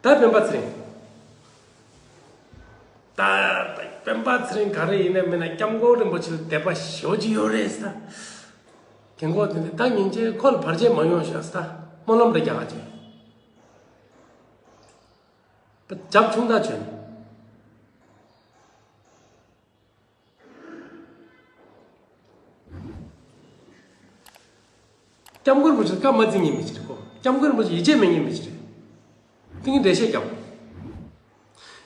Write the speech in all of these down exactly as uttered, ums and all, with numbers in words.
ད་སྤེན་པ་ཚེ་རིང་། ད་ད་སྤེན་པ་ཚེ་རིང་ག་རེ་ཡིན་ན་མིན་ན་སྐྱབས་མགོན་རིན་པོ་ཆེ་ལ་དད་པ་ཞེ་པོ་ཅིག་ཡོད་རེད་ཟེར། ད་རྒན་གོག་དེ་འདྲ་ད་སྙིང་རྗེ་ཁོ་ལ་བར་ཆད་མ་ཡོང་ཤག་ཟེར། ད་སྨོན་ལམ་འདྲ་རྒྱག་ག་བྱས། ད་རྒྱབ་ཆུང་ད་བྱོན། སྐྱབས་མགོན་རིན་པོ་ཆེ་བཀའ་མ་བརྩི་མཁན་མི་ཅིག་རེད་ཁོ། སྐྱབས་མགོན་རིན་པོ་ཆེ་ཡིད་ཆེས་མེད་མཁན་མི་ཅིག་རེད། དེ་ངས་འགྲེལ་བཤད་རྒྱབ།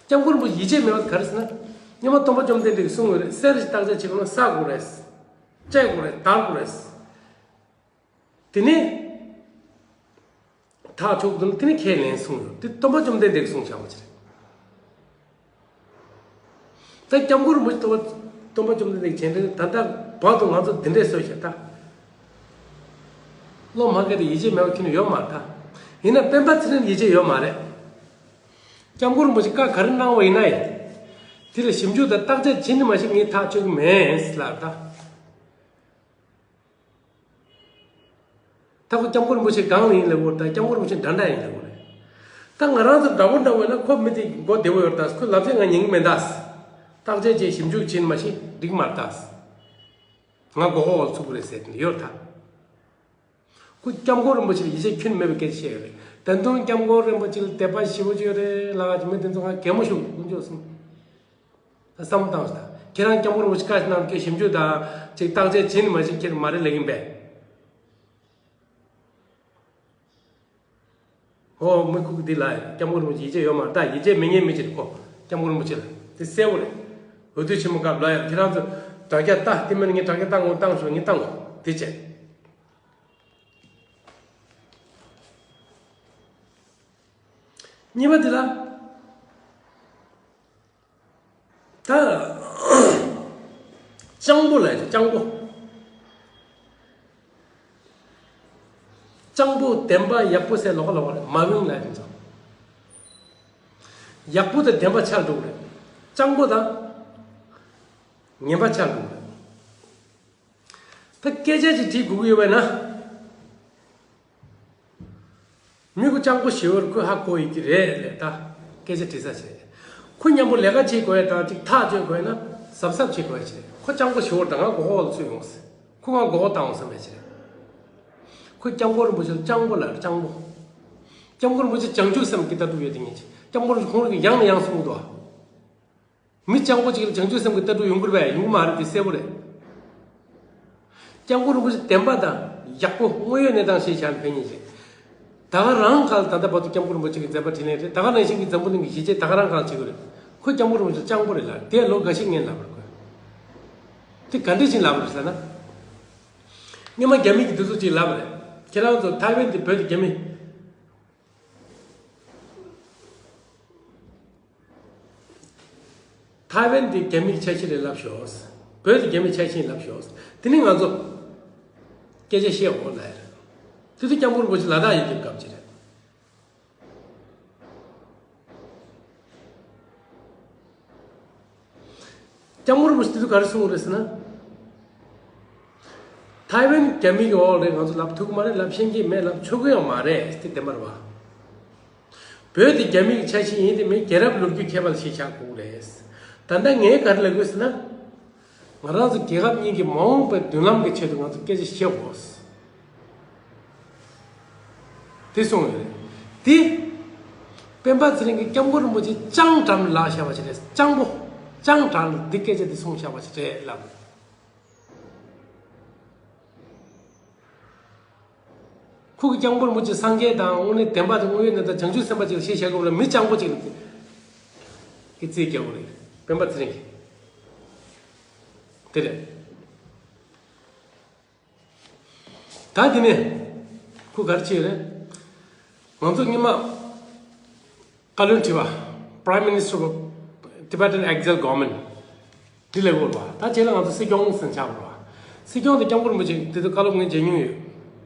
སྐྱབས་མགོན་རིན་པོ་ཆེ་ཡིད་ཆེས་མེད་པ་ག་རེ་ཟེར་ན། སྔོན་མ་སྟོན་པ་བཅོམ་ལྡན་འདས་ཀྱིས་གསུངས་ཡོད་རེད། གསེར་ཞིག་བརྟག་དཔྱད་བྱེད་དགོས་ན་བསག་དགོས་རེད། བཅད་དགོས་རེད། བརྡར་དགོས་རེད། དེ་ནས་ཐག་ཆོད་འདུག་ན་དེ་ནས་ཁས་ལེན་གསུངས་ཡོད། དེ་སྟོན་པ་བཅོམ་ལྡན་འདས་ཀྱིས་གསུངས་བཞག་པ་ཅིག་རེད། ད་སྐྱབས་མགོན་རིན་པོ་ཆེ་སྟོན་པ་སྟོན་པ་བཅོམ་ལྡན་འདས་ཀྱི་སྤྱན་འདྲེན་ད་ལྟ་བར་དུ་ང་ཚོ་འདི་འདྲས་བཟོས་བཞག་ད། བློ་མ་འགས་ཏེ་ཡིད་ཆེས་མེད་པ་ཁྱོན་ནས་ཡོད་མ་རེད་ད། ཡིན་ན་སྤེན་པ་ཚེ་རིང་ཡིད་ཆེས་ཡོད་མ་རེད། སྐྱབས་མགོན་རིན་པོ་ཆེ་བཀའ་ག་རེ་གནང་བ་ཡིན་ན་ཡང་། དེ་ལ་ཞིབ་འཇུག་དང་བརྟག་དཔྱད་བྱེད་ནི་མ་གཞི་ངས་ཐག་ཆོད་ཀྱི་མེད་ལབ་ད། ད་ཁོ་སྐྱབས་མགོན་རིན་པོ་ཆེ་གང་ལ་ཡིན་ལབ་དགོས་རེད་ད། སྐྱབས་མགོན་རིན་པོ་ཆེ་འདྲ་འདྲ་ཡིན་ལབ་དགོས་རེད། ད་ང་རང་ཚོ་འདྲ་པོ་འདྲ་བོ་ཡིན་ན་ཁོ་མི་དེ་མགོ་བདེ་བོ་ཡོད་རེད་ད། ཁོའི་ལབ་ཚད་ང་ཉན་གྱི་མེད་ད། བརྟག་དཔྱད་བྱས་ཞིབ་འཇུག་བྱས་ནི་མ་གཞི་འགྲིག་མ་རེད་ད། ང་མགོ་སྐོར་བ་ཚུགས་ཀྱི་རེད་ཟེར་དེ་ཡོད་ད། ཁོ་སྐྱབས་མགོན་རིན་པོ་ཆེ་ལ་ཡིད་ཆེས་ཁྱོན་མེད་པའི་སྐད་ཆ་བཤད་ཡོད་རེད། ད་དུང་སྐྱབས་མགོན་རིན་པོ་ཆེ་ལ་དད་པ་ཞེ་པོ་ཅིག་ཡོད་རེད་ལབ་ཀྱི་མི་དེ་ཚོ་ང་གད་མོ་ཤོར་དཀོན་མཆོག་གསུམ། བསམ་བློ་བཏང་ཟེར། ཁྱེད་རང་སྐྱབས་མགོན་རིན་པོ་ཆེ་བཀའ་གནང་གི་ཞིབ་འཇུག་དང་ཅིག་བརྟག་དཔྱད་བྱེད་ནི་མ་བྱེད་ཁྱེད་མ་རེད་ལབ་ཡིན་པས། ཧོ་མི་ཁུག་འདི་ལ་སྐྱབས་མགོན་རིན་པོ་ཆེ་ཡིད་ཆེས་ཡོད་མ་རེད་ད། ཡིད་ཆེས་མེད་མཁན་མི་ཅིག་ཁོ་སྐྱབས་མགོན་རིན་པོ་ཆེ་ལ་དེ་གསལ་པོ་རེད། འོས་བསྡུ་ཆེན་མོ་སྐབས་ལ་ཡ་ཁྱེད་རང་ཚོ་དྲ་རྒྱ་ལྟ་དེ་མིན་ངས་དྲ་རྒྱ་བཏང་དགོས་བཏང་ཤོག་ངས་བཏང་དགོས་དེ་བྱས། གཉིས་པ་དེ་ལ། ད། སྤྱང་པོ་ལ་ཡ་སྤྱང་པོ། སྤྱང་པོ་བདེན་པ་ཡག་པོ་ཟེར་ལོགས་ལོགས་རེད་མ་ཝིང་ལ་ཡ་དེ་ཚོ། ཡག་པོ་དང་བདེན་པ་ཆགས་འགྲོ་གི་རེད། སྤྱང་པོ་དང་། ངན་པ་ཆགས་འགྲོ་གི་རེད། ད་སྐད་ཆ་ཅིག་དྲིས་དགོས་ཀྱི་ཡོད་པས་ན། མི་ཁོ་སྤྱང་པོ་ཞེ་པོར་ཁོས་ཧ་གོ་ཡི་གི་རེད་ལས་ད། སྐད་ཆ་དྲི་ས་བྱས། ཁོ་མཉམ་པོ་ལས་ཀ་བྱེད་དགོས་ཡ་དང་ཅིག་ཐག་གཅོད་དགོས་ཡ་ན་གཟབ་གཟབ་བྱེད་དགོས་ཡ་བྱེད། ཁོ་སྤྱང་པོ་ཞེ་པོར་ད་ང་མགོ་སྐོར་ལ་ཚུད་ཡོང་ཟེར། ཁོ་ང་མགོ་སྐོར་བཏང་ཡོང་བསམ་པའི་བྱེད། ཁོ་སྐྱབས་མགོན་རིན་པོ་ཆེ་ལ་སྤྱང་པོ་ལབ་སྤྱང་པོ། སྐྱབས་མགོན་རིན་པོ་ཆེ་བྱང་ཆུབ་སེམས་ཀྱི་ལྟ་གྲུབ་ཡོད་དེ་ངེས་ཅིག་སྐྱབས་མགོན་རིན་པོ་ཆེ་ཁོང་རང་གི་ཡང་ནས་ཡང་གསུང་གི་འདུག་ཨ། མི་སྤྱང་པོ་གཅིག་ལ་བྱང་ཆུབ་སེམས་ཀྱི་ལྟ་གྲུབ་ཡོང་གི་རེད་པས། ཡོང་གི་མ་རེད་དེ་གསལ་པོ་རེད། སྐྱབས་མགོན་རིན་པོ་ཆེ་བདེན་པ་དང་ཡག་པོ་དངོས་ཡོད་གནས་སྟངས་ཤེས་བྱ་ཕན་ཉེན་ཆེ། ད་ག་རང་ག་ལ་ད་ལྟ་བར་དུ་སྐྱབས་མགོན་རིན་པོ་ཆེ་གི་མཛད་པ་དྲིས་ལན་རེད། ད་ག་ནང་བཞིན་གྱི་འཛམ་བུ་གླིང་གི་གཞིས་བྱེས་ད་ག་རང་ག་ལ་བྱེད་དགོས་རེད། ཁོ་སྐྱབས་མགོན་རིན་པོ་ཆེ་སྤྱང་པོ་རེད་ལ་དེ་ལོ་འགའ་ཤས་ངན་ལབ་རེད་ཁོས། དེ་ག་འདྲས་ཕྱིན་ལབ་རེད་ཟེར་ན། སྔོན་མ་རྒྱ་མི་གི་དུས་ཚོད་ཅིག་ལབ་རེད། ཁྱེད་རང་ཚོ་ཐའེ་ཝན་དེ་བོད་དེ་རྒྱ་མི། ཐའེ་ཝན་དེ་རྒྱ་མིའི་ཆ་ཤས་རེད་ལབ་ཤོག་བོད་དེ་རྒྱ་མིའི་ཆ་ཤས་ལབ་ཤོག་དེ་ནི་ང་ཚོ་སྐད་ཆ་བཤད་འོང་ལ་ཡ། དེ་ཚོ་སྐྱབས་མགོན་རིན་པོ་ཆེ་ལ་དྭགས་ཡོད་དུས་སྐབས་ཅིག་རེད། སྐྱབས་མགོན་རིན་པོ་ཆེ་དེ་ཚོ་ག་རེ་གསུངས་རེད་ཟེར་ན། ཐའེ་ཝན་རྒྱ་མི་གི་འོག་རེད། ང་ཚོ་ལབ་ཐུབ་ཀྱི་མ་རེད། ལབ་ཤེས་ཀྱི་མེད། ལབ་ཆོག་གི་ཡང་མ་རེད། དེ་བདེན་པ་རེད་བ། བོད་དེ་རྒྱ་མི་གི་ཆ་ཤས་ཡིན་དེ་མིན་རྒྱལ་རབས་ལོ་རྒྱུས་མཁས་པ་ལ་ཤེས་བྱ་དགོས་རེད། ད་ལྟ་ངས་ག་རེ་ལབ་དགོས་ཟེར་ན། ང་རང་ཚོ་རྒྱལ་ཁབ་གཉིས་ཀྱི་མ་འོངས་པའི་མདུན་ལམ་གྱི་ཆེད་དུ་ང་ཚོ་སྐད་ཆ་བཤད་དགོས། དེ་གསུངས་ཡོད་རེད། དེ། སྤེན་པ་ཚེ་རིང་གིས་སྐྱབས་མགོན་རིན་པོ་ཆེ་སྤྱང་དྲགས་ལབ་བཞག་པ་ཞིག་རེད། སྤྱང་པོ། སྤྱང་དྲགས་ལ་འདི་སྐད་ཆ་འདི་གསུངས་བཞག་པ་ཞིག་རེད་ལབ། ཁོ་གི་སྐྱབས་མགོན་རིན་པོ་ཆེ་སངས་རྒྱས་དང་དངོས་གནས་བདེན་པ་དང་དངོས་ཡོད་གནས་སྟངས་བྱང་ཆུབ་སེམས་དཔའ་ཅིག་ལ་ཤེས་བྱ་དགོས་ལ་མི་སྤྱང་པོ་ཅིག་ལ་གི་རྩིས་རྒྱག་དགོས་རེད། སྤེན་པ་ཚེ་རིང་གིས་དེ་རེད། ད་དེ་ནས་ཁོ་ག་རེ་བྱས་རེད། ང་ཚོ་སྔོན་མ་བཀའ་བློན་ཁྲི་པ། Prime Minister of Tibetan Exile Government། འདི་ལས་འོར་བ། ད་རྗེས་ལ་ང་ཚོ་སྲིད་སྐྱོང་ཟིན་ཆགས་པ། སྲིད་སྐྱོང་དེ་སྐྱབས་མགོན་རིན་པོ་ཆེ་དེ་ཚོ་བཀའ་སློབ་ངས་མཇལ་མྱོང་ཡོད།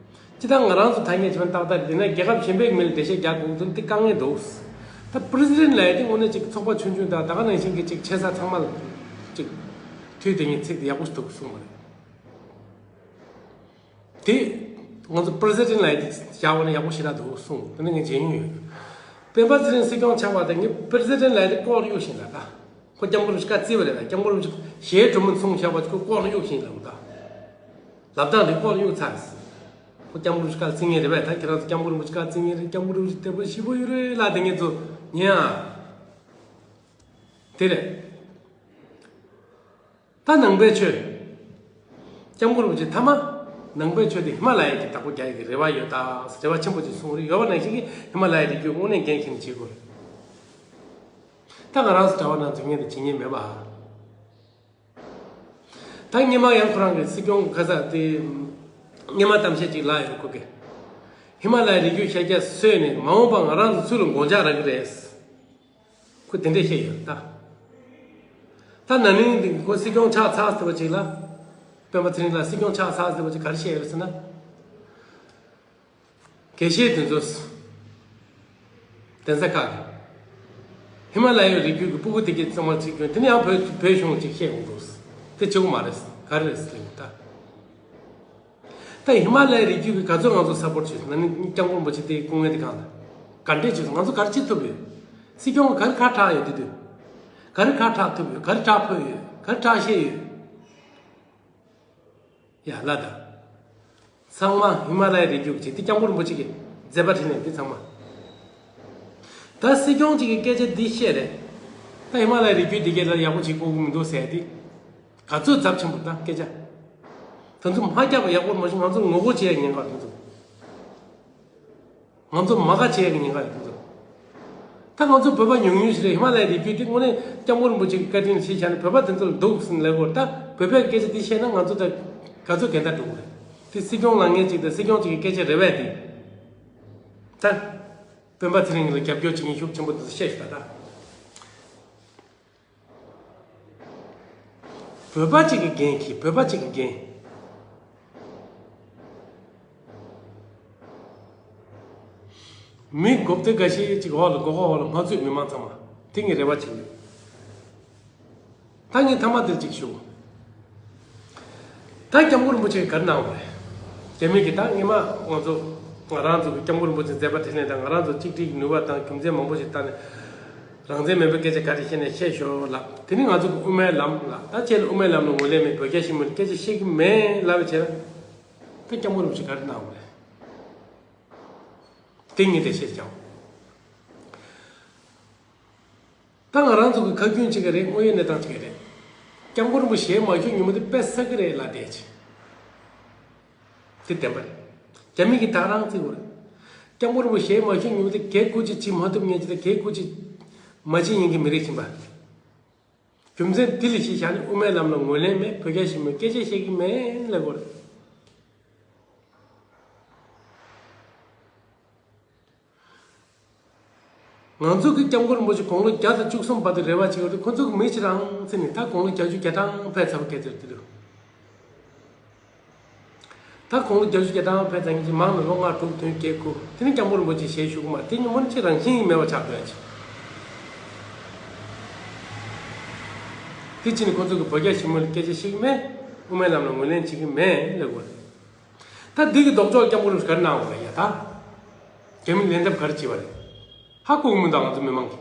སྤྱི་བཏང་ང་རང་ཚོ་ཐ་སྙད་བྱས་ན་ཏག་ཏག་འདི་ན་རྒྱལ་ཁབ་གཞན་པའི་མི་ལ་འགྲེལ་བཤད་རྒྱག་དགོས་དོན་དེ་དཀའ་ངལ་འདུག་ད་President་ལབ་ཡ་དེ་དངོས་གནས་ཅིག་ཚོགས་པ་ཆུང་ཆུང་དང་ད་ག་ནང་བཞིན་གྱི་ཅིག་ཆེ་ས་ཚང་མ་ལ་ཅིག་དུས་དེ་ཉིད་ཚིག་དེ་ཡག་པོ་ཞིག་འདུག་གསུངས་པ་རེད། དེ་ང་ཚོ་President་ལབ་ཡ་དེ་བཞག་པ་ན་ཡག་པོ་ཞེ་དྲག་འདུག་གསུངས། དེ་ནི་ངས་མཇལ་མྱོང་ཡོད། སྤེན་པ་ཚེ་རིང་སྲིད་སྐྱོང་ཆགས་པ་དང་ངས་པི་རེ་སི་ཌེན་ཊི་ལབ་དེ་ལྐོག་གཡུག་བཞིན་ལ་ད། ཁོ་སྐྱབས་མགོན་རིན་པོ་ཆེ་བཀའ་བརྩི་བ་རེད་ལ། སྐྱབས་མགོན་རིན་པོ་ཆེ་ཞལ་དྲོན་མོ་མཚུངས་བཞག་པ་ཁོ་ལྐོག་གཡུག་བཞིན་ལ་འདུག་ད། ལབ་སྟངས་དེ་ལྐོག་གཡུག་ཚར་ཟིན། ཁོ་སྐྱབས་མགོན་རིན་པོ་ཆེ་བཀའ་བརྩི་མཁན་རེད་པས། ད་ཁྱེད་རང་ཚོ་སྐྱབས་མགོན་རིན་པོ་ཆེ་བཀའ་བརྩི་མཁན་རེད། སྐྱབས་མགོན་རིན་པོ་ཆེ་དད་པ་ཞེ་པོ་ཡོད་རེད་ལབ་དེ་ངས་ཚོ་ཉན་ཨ། དེ་རེད། ད་ནང་པའི་ཆོས། སྐྱབས་མགོན་རིན་པོ་ཆེ་ཐ་མ། ནང་པའི་ཆོས་དེ་ཧི་མ་ལ་ཡའི་གི་བདག་པོ་རྒྱག་ཡག་གི་རེ་བ་ཡོད་ད། རེ་བ་ཆེན་པོ་ཅིག་གསུངས་རེད། ཡོད་པ་ནང་བཞིན་གྱི་ཧི་མ་ལ་ཡའི་རི་རྒྱུད་དངོས་གནས་འགན་འཁྱེར་ནས་བྱེད་དགོས་རེད། ད་ང་རང་ཚོ་གྲྭ་པ་རྣམས་ཚོ་ངས་དེ་བྱེད་ཉན་མེད་པ། ད་སྔོན་མ་ཡང་ཁོ་རང་གི་སྲིད་སྐྱོང་ཁ་ས་དེ། སྔོན་མ་གཏམ་བཤད་ཅིག་ལབ་ཡོད་ཁོ་གིས། ཧི་མ་ལ་ཡའི་རི་རྒྱུད་ཤར་རྒྱག་བཟོས་ནས་མ་འོངས་པ་ང་རང་ཚོ་ཚུར་ལ་མགོ་འཇག་རག་གི་རེད། ཁོས་དེ་འདྲས་བཤད་ཡོད་ད། ད་ན་ནིང་འདི་ཁོ་སྲིད་སྐྱོང་ཆགས་ཚར་ཟེར་བ་ཅིག་ལ། སྤེན་པ་ཚེ་རིང་ལགས་སྲིད་སྐྱོང་ཆགས་ཚར་ཟེར་བ་ཅིག་ག་རེ་བཤད་ཡོད་ཟེར་ན། དགེ་བཤེས་དེ་ཚོ། གདན་ས་ཁག་གི། ཧི་མ་ལ་ཡའི་རི་རྒྱུད་ཀྱི་སྤུ་གུ་དེ་གྱད་ཚང་མ་ཅིག་གྱོན་དེ་ནས་ཡང་བོད་བོད་གཞུང་ལ་ཅིག་བཤད་ཡོང་འདུག་དེ་བྱེད་དགོས་མ་རེད། ག་རེ་རེད་ཟེར་ལབ་ད། ད་ཧི་མ་ལ་ཡའི་རི་རྒྱུད་ཀྱི་ག་ཚོད་ང་ཚོ་སབ་པོར་ཊི་བྱེད་སོང་ན་ནི་སྐྱབས་མགོན་རིན་པོ་ཆེ་དེའི་སྐུ་ངལ་དེ་གང་ལ། ག་འདྲས་བྱེད་སོང་། ང་ཚོ་ག་རེ་བྱེད་ཐུབ་ཡོད། སྲིད་སྐྱོང་གི་ག་རེ་ཁག་དྲག་ཡོད་དེ་དུས། ག་རེ་ཁག་དྲག་ཐུབ་ཡོད། ག་རེ་དྲག་ཕོད་ཡོད། ག་རེ་དྲག་ཤེས་ཡོད། ཡ་ལ་ད། ཚང་མ་ཧི་མ་ལ་ཡའི་རི་རྒྱུད་ཀྱི་དེ་སྐྱབས་མགོན་རིན་པོ་ཆེ་གི་མཛད་པ་འཕྲིན་ལས་འདི་ཚང་མ། ད་སྲིད་སྐྱོང་གཅིག་གི་སྐད་ཆ་འདི་བཤད་རེད། ད་ཧི་མ་ལ་ཡའི་རི་རྒྱུད་འདི་གས་ལ་ཡག་པོ་བྱེད་དགོས་ཀྱི་མི་འདུག་ཟེར་ཏེ། ག་ཚོད་ཚབས་ཆེན་པོ་ད་སྐད་ཆ། ད་ཚོ་མ་རྒྱབ་པ་ཡག་པོ་མ་བྱུང་། ང་ཚོ་ངོ་རྒོལ་བྱེད་ཡ་ཉེན་ཁ་ད་ཚོ། ང་ཚོ་མ་དགའ་བྱེད་ཡ་གི་ཉེན་ཁ་ཡོད་ད་ཚོ། ད་ང་ཚོ་བོད་པ་ཉུང་ཉུང་ཞིག་རེད། ཧི་མ་ལ་ཡའི་རི་རྒྱུད་འདི་དངོས་གནས་སྐྱབས་མགོན་རིན་པོ་ཆེ་གི་བཀའ་དྲིན་ལ་གཞི་བཞག་ནས་བོད་པ་དེ་ཚོ་ལ་འདུག་ཟེར་ལབ་དགོས། ད་བོད་པའི་སྐད་ཆ་འདི་བཤད་ན་ང་ཚོ་ད་ག་ཚོད་འགལ་ཟླ་འགྲོ་གི་རེད། དེ་སྲིད་སྐྱོང་ལངས་མཁན་ཅིག་དང་སྲིད་སྐྱོང་ཅིག་གི་སྐད་ཆ་རེད་པས་དེ། ད་སྤེན་པ་ཚེ་རིང་ལ་རྒྱབ་སྐྱོར་བྱེད་མཁན་ཤུགས་ཆེན་པོ་དེ་ཚོ་བཤད་ཤོག་ད་ད། བོད་པ་གཅིག་གི་འགན་གྱིས་བོད་པ་གཅིག་གི་འགན། མི་མགོ་བདེ་འགའ་ཤས་གཅིག་འོག་ལ་མགོ་སྐོར་འོག་ལ་མ་ཚུད་མི་མང་ཚང་མ་དེ་ངས་རེ་བ་བྱེད་ཡོད། ད་ངས་ཐ་མ་དེར་གཅིག་ཞུ། ད་སྐྱབས་མགོན་རིན་པོ་ཆེས་ག་རེ་གནང་བ་རེད། རྒྱ་མི་གིས་ད་སྔོན་མ་ང་ཚོ་ང་རང་ཚོ་གི་སྐྱབས་མགོན་རིན་པོ་ཆེ་མཛད་པ་འཕྲིན་ལས་དང་ང་རང་ཚོ་གཅིག་སྒྲིལ་གྱི་ནུས་པ་དང་རྒྱུ་མཚན་མང་པོ་ཞིག་བཏང་ནས་རང་བཙན་མེད་པའི་སྐད་ཆ་ག་རེ་བཤད་ནས་བཤད་ཤོག་ལབ། དེ་ནི་ང་ཚོ་གི་དབུ་མའི་ལམ་ལ་ད་ཁྱེད་ལ་དབུ་མའི་ལམ་ལ་ངོས་ལེན་མེད། བོད་རྒྱ་ཞི་མོལ་སྐད་ཆ་བཤད་ཀྱི་མེད་ལབ་པའི་ཕྱིར། ད་སྐྱབས་མགོན་རིན་པོ་ཆེས་ག་རེ་གནང་བ་རེད། དེ་ངས་འགྲེལ་བཤད་བྱའོ། ད་ང་རང་ཚོ་གི་ཁ་རྒྱུན་གཅིག་ག་རེད། དངོས་ཡོད་གནས་སྟངས་གཅིག་ག་རེད། སྐྱབས་མགོན་རིན་པོ་ཆེ་ཞལ་མ་བཞུགས་ཉིན་མོ་དེ་དཔེ་བསགས་ཀྱི་རེད་ལབ་བསྡད་ཅིག་དེ་བདེན་པ་རེད། རྒྱ་མི་གིས་ད་རང་བརྩི་དགོས་རེད། སྐྱབས་མགོན་རིན་པོ་ཆེ་ཞལ་མ་བཞུགས་ཉིན་མོ་དེ་གལ་སྐུ་ཅིག་བྱེད་མ་ཐུབ་མཁན་ཅིག་དང་གལ་སྐུ་ཅིག་མ་བྱེད་མཁན་གྱི་མི་རིགས་ཡིན་པ། རྒྱུ་མཚན་དེ་ལ་གཞི་བཞག་ནས་དབུ་མའི་ལམ་ལ་ངོས་ལེན་མེད། བོད་རྒྱ་ཞི་མོལ་སྐད་ཆ་བཤད་ཀྱི་མེད་ལབ་དགོས་རེད། ང་ཚོ་གི་སྐྱབས་མགོན་རིན་པོ་ཆེ་དགུང་ལོ་བརྒྱ་དང་བཅུ་གསུམ་བར་དུ་རེ་བ་བྱེད་ཀྱི་ཡོད་དེ། ཁོ་ཚོ་གི་མི་ཅིག་རང་བརྩིས་ནས་ད་དགུང་ལོ་བརྒྱད་ཅུ་གྱ་གྲངས་ཕེབས་ཚར་བ་སྐད་ཆ་རེད་དེ་ལོས། ད་དགུང་ལོ་བརྒྱད་ཅུ་གྱ་གྲངས་ཕེབས་ཚར་མཁན་ཅིག་མང་ན་ལོ་ལྔ་དྲུག་བདུན་བརྒྱད་དགུ་དེ་ནས་སྐྱབས་མགོན་རིན་པོ་ཆེ་ཞལ་བཞུགས་ཀྱི་མ་རེད། དེ་ཉིན་མོ་ནི་ཅིག་རང་བཞིན་གྱིས་མེད་པ་ཆགས་འགྲོ་ཡ་ཅིག་དེ་ཕྱིན་ནས་ཁོ་ཚོ་གི་བོད་རྒྱ་ཞི་མོལ་ལ་སྐད་ཆ་བཤད་ཀྱི་མེད། དབུ་མའི་ལམ་ལ་ངོས་ལེན་བྱེད་ཀྱི་མེད་ལབ་དགོས་རེད། ད་འདི་གི་ལྡོག་ཕྱོགས་སྐྱབས་མགོན་རིན་པོ་ཆེས་ག་རེ་གནང་བ་རེད་ཡ། ད་རྒྱ་མི་ལན་འདེབས་ག་རེ་བྱས་པ་རེད། ཧ་གོ་གི་མི་འདུག་ང་ཚོ་མི་མང་གིས།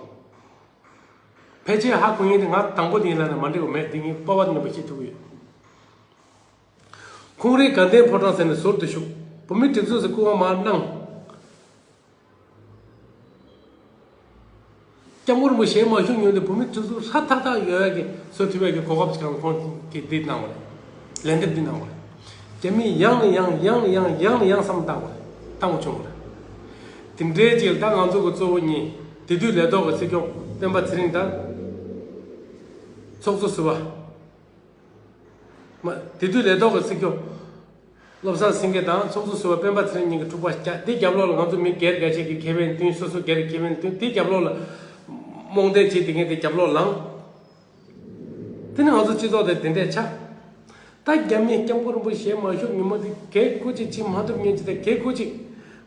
ཕལ་ཆེར་ཧ་གོ་མཁན་དེ་ང་དང་པོ་དེ་ཡིན་ལབ་ན་མ་འགྲིག་པ་མེད། འདི་ངས་སྤོབས་པ་ནན་པོ་བཤད་ཐུབ་ཀྱི་ཡོད། ཁོང་རའི་དགའ་ལྡན་ཕོ་བྲང་ཟེར་ནས་ཟུར་དུ་བཞུགས། བོད་མིའི་སྒྲིག་འཛུགས་ཟེར་སྐུ་དབང་མར་གནང་། སྐྱབས་མགོན་རིན་པོ་ཆེ་ཞལ་མ་བཞུགས་ཉིན་དུ་བོད་མིའི་སྒྲིག་འཛུགས་སྲ་ཐག་ཐག་ཡོད་ཡག་གི་བཟོ་ཐུབ་ཡག་གི་གོ་སྐབས་ཅིག་ཁོང་གིས་འདི་གནང་བ་རེད། ལན་འདེབས་འདི་གནང་བ་རེད། རྒྱ་མིས་ཡང་ནས་ཡང་ཡང་ནས་ཡང་ཡང་ནས་ཡང་བསམ་བློ་བཏང་བ་རེད། བཏང་བ་བྱུང་བ་རེད། དེ་འདྲའི་ཅིག་ལ་ད་ང་ཚོ་གི་གཙོ་བོ་གཉིས་དེ་དུས་ལས་ཐོག་གི་སྲིད་སྐྱོང་སྤེན་པ་ཚེ་རིང་དང་། ཚོགས་གཙོ་ཟུར་པ། མ་དེ་དུས་ལས་ཐོག་གི་སྲིད་སྐྱོང་བློ་བཟང་སེང་གེ་དང་ཚོགས་གཙོ་ཟུར་པ་སྤེན་པ་ཚེ་རིང་གཉིས་ཀྱི་འཁྲུག་པ་བརྒྱབ། དེ་རྒྱབ་ལོགས་ལ་ང་ཚོ་མི་སྒེར་འགའ་ཤས་ཀྱི་ཁེ་ཕན་བསྟུན། སོ་སོ་སྒེར་གྱི་ཁེ་ཕན་བསྟུན། དེ་རྒྱབ་ལོགས་ལ་རྨོངས་དད་བྱེད་དེ་ངས་དེ་རྒྱབ་ལོགས་ལངས། དེ་ནི་ང་ཚོ་སྤྱི་ཚོགས་དེ་དེ་འདྲས་ཆགས། ད་རྒྱ་མིས་སྐྱབས་མགོན་རིན་པོ་ཆེ་ཞལ་མ་བཞུགས་ཉིན་མོ་དེ་གལ་སྐུ་ཅིག་བྱེད་མ་ཐུབ་མཁན་ཅིག་དང་གལ་སྐུ་ཅིག་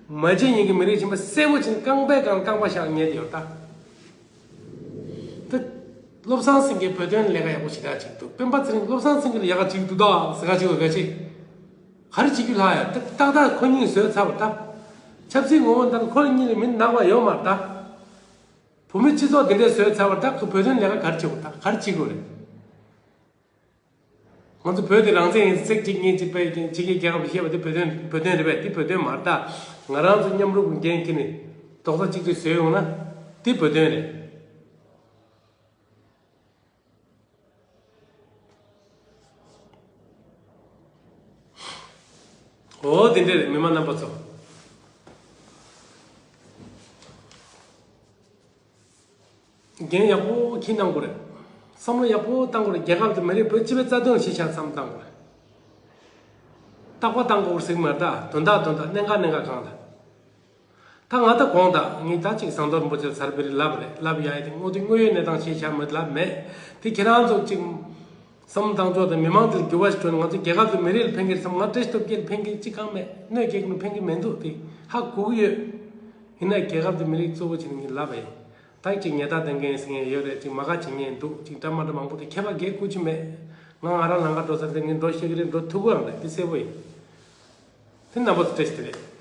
མ་བྱེད་མཁན་གྱི་མི་རིགས་ཡིན་པ་གསལ་པོ་བྱས་ནས་རྐང་པའི་སྒང་རྐང་པ་བཞག་ཉལ་ཡོད་ད། ད་བློ་བཟང་སེང་གེས་བོད་དོན་ལས་ཀ་ཡག་པོ་ཞེ་དྲག་བྱེད་ཀྱི་འདུག་སྤེན་པ་ཚེ་རིང་བློ་བཟང་སེང་གེ་ལ་ཡག་ག་བྱེད་ཀྱི་འདུག་ད་ཟེར་ག་བྱེད་དགོས་ག་བྱེད། ག་རེ་བྱེད་རྒྱུ་ལྷག་ཡ། ད་ཏག་ཏག་ཁོ་གཉིས་བཟོས་ཚར་བ་ད། ཆབ་སྲིད་ངོ་བོ་ལྟར་ཁོ་གཉིས་ལ་མི་ནག་པ་ཡོད་མ་རེད་ད། བོད་མི་སྤྱི་ཚོགས་དེ་འདྲས་བཟོས་ཚར་བར་ད་ཁོ་བོད་དོན་ལས་ཀ་ག་རེ་བྱེད་དགོས། ད་ག་རེ་བྱེད་དགོས་རེད། ང་ཚོ་བོད་དེ་རང་བཙན་ཡིན་ཚིག་གཅིག་གཉིས་གཅིག་པའི་ཕྱི་རྒྱལ་རྒྱལ་ཁབ་ལ་བཤད་པ་དེ་བོད་དོན་བོད་དོན་རེད་པས། དེ་བོད་དོན་མ་རེད། ད་ང་རང་ཚོ་མཉམ་རུབ་ཀྱི་འགན་འཁྱེར་ནས་རྡོག་རྩ་གཅིག་སྒྲིལ་བཟོས་ཡོང་ན་དེ་བོད་དོན་རེད། འོ་དེ་འདྲ་རེད། མི་མང་རྣམ་པ་ཚོ། འགན་ཡག་པོ་འཁྱེར་གནང་དགོས་རེད། བསམ་བློ་ཡག་པོ་བཏང་དགོས་རེད། རྒྱལ་ཁབ་དེ་མི་རིགས་བོད་སྤྱི་པའི་རྩ་དོན་ལ་གཞི་བཞག་བསམ་བཏང་དགོས་རེད། རྟག་པར་བཏང་དགོས་ཟེར་གྱི་མ་རེད། ད་དོན་དག་དོན་དག་གནད་འགག་གནད་འགག་གང་ལ། ད་ང་ད་དགོངས་དག་ངས་ད་ཅིག་ཟམ་གདོང་རིན་པོ་ཆེ་ལ་ཚར་བེ་རི་ལབ་རེད། ལབ་ཡ་ཡི་དེ་དངོས་དེ་དངོས་ཡོད་གནས་སྟངས་ཤེས་བྱ་མི་ལབ་མེད། དེ་ཁྱེད་རང་ཚོ་ཅིག་བསམ་བློ་བཏང་ཕྱོགས་དང་མི་མང་དེ་ལ་འགྱུར་བ་ཞིག་འགྲོ་ནས། ང་ཚོ་རྒྱལ་ཁབ་དེ་མི་རིགས་ལ་ཕན་གྱི་རེད་བསམ། ང་བཀྲ་ཤིས་སྟོབས་རྒྱལ་ལ་ཕན་གྱི་ཅི་གང་མེད། གནོད་སྐྱེལ་གྱི་ཕན་གྱི་མི་འདུག་དེ་ཧ་གོ་གི་ཡོད། ཡིན་ན་རྒྱལ་ཁབ་དེ་མི་རིགས་གཙོ་བོ་བྱས་ནས་ངས་ལབ་པ་ཡིན། ད་ཅིག་ཉེས་རྡུང་གཏོང་མཁན་ཟེར་མཁན་ཡོད་རེད། ཅིག་མ་དགའ་བྱེད་མཁན་འདུག་ཅིག་འདྲ་མ་འདྲ་མང་པོ་འདུག་ཁྱད་པར་ག་གེ་ཁུར་གྱི་མེད། ང་ང་རང་ལམ་ཁ་འགྲོ་ས་དེ་ངས་འགྲོ་ཤེས་ཀྱི་རེད། འགྲོ་ཐུབ་ཀྱི་རང་རེད། དེ་གསལ་པོ་ཡིན། དེ་རྣམ་པ་ཚོ་བཀྲ་ཤིས་བདེ་ལེགས།